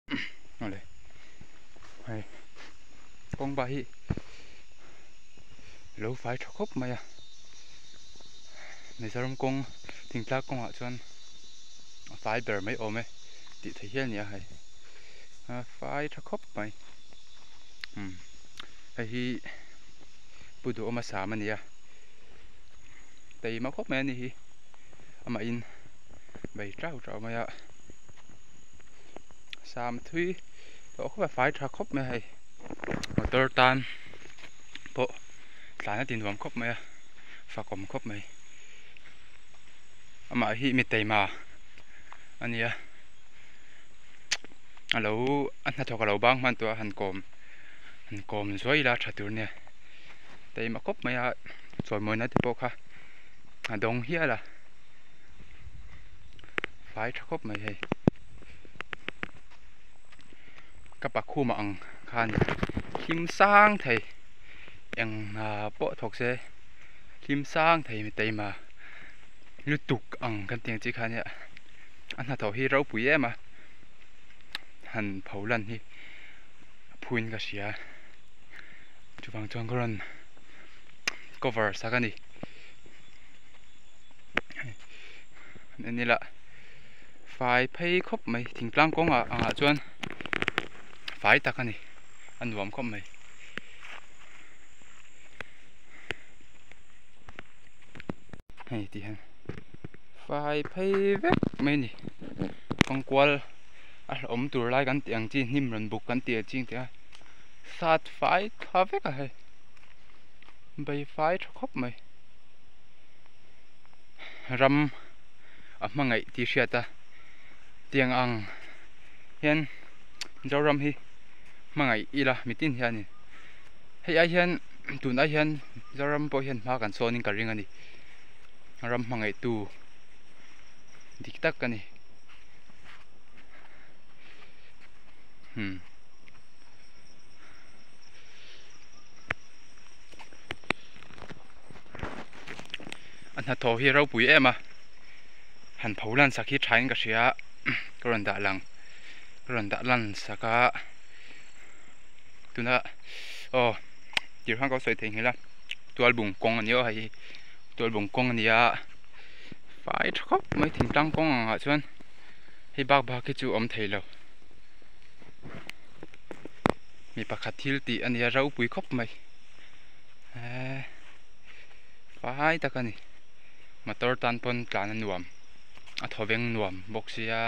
Awle hei kawng bah hi lo fai tha khawp mai a Mizoram kawng thingtlak kawngah chuan a fai ber mai awm e tih theih hial a ni a hei a fai tha khawp mai umm hei hi Pu Duhawma sam a ni a taima khawp mai a ni hi amahin bei tau tau mai a sam thui tawh khawp a fai tha khawp mai a hei motor tan pawh tlan a ti nuam khawp mai a fak awm khawp mai amah hi mi taima a ni a a lo a hnathawk a lo bang hman tawh a han kawm han kawm zuai ila tha tur nia taima khawp mai a chawimawina te pawh kha a dawng hial a fai tha khawp mai hei ka pakhum ang khan hlim sang thei eng hna pawh thawk se hlim sang thei mi taima lutuk ang kan tih ang chi kha nia a hnathawh hi ropui em a han pho lan hi a phuin ka hria chuvang chuan ka rawn cover sak a ni. En ila fai phei khawp mai thingtlang kawngah angah chuan fai tak a ni a nuam khawp mai. Hei ti hian fai phei vek mai a ni kawng kual a hlauhawm tur lai kan tih ang chi hnim rawn buk kan tih ang chi ang te kha sat fai thla vek a hei bei fai tha khawp mai. Ram a hmangaih tih hriat a tiang ang hian Zoram hi hmangaih ila mitin hianin hei ai hian tun ai hian Zoram pawh hian hma kan sawn in ka ring a ni ram hmangaih tu dik tak a ni hmm. A hnathawh hi a ropui em a han pho lan sak hi thain ka hria ka rawn dah lang ka rawn dah lan sak a tuna aw tir khan ka lo sawi thei nghilh a tualbung kawng a ni aw hei hi tualbung kawng a ni a fai tha khawp mai thingtlang kawng ang ah chuan hei bak bak hi chu a awm thei lo mi pakhat thil tih a ni a ropui khawp mai. Eee fai tak a ni motor tan pawn tlan a nuam a thawveng nuam bawk sia.